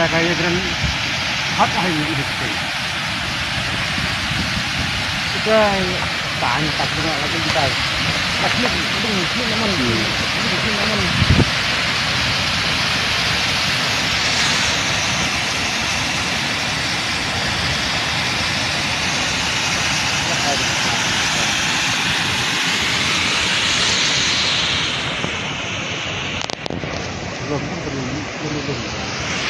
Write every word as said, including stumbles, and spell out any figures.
Kaya keren hot ah ini di sini. Kita tahan tak kena lagi kita. Tak kena, kena, kena naman. Kena naman. Belum, belum, belum, belum.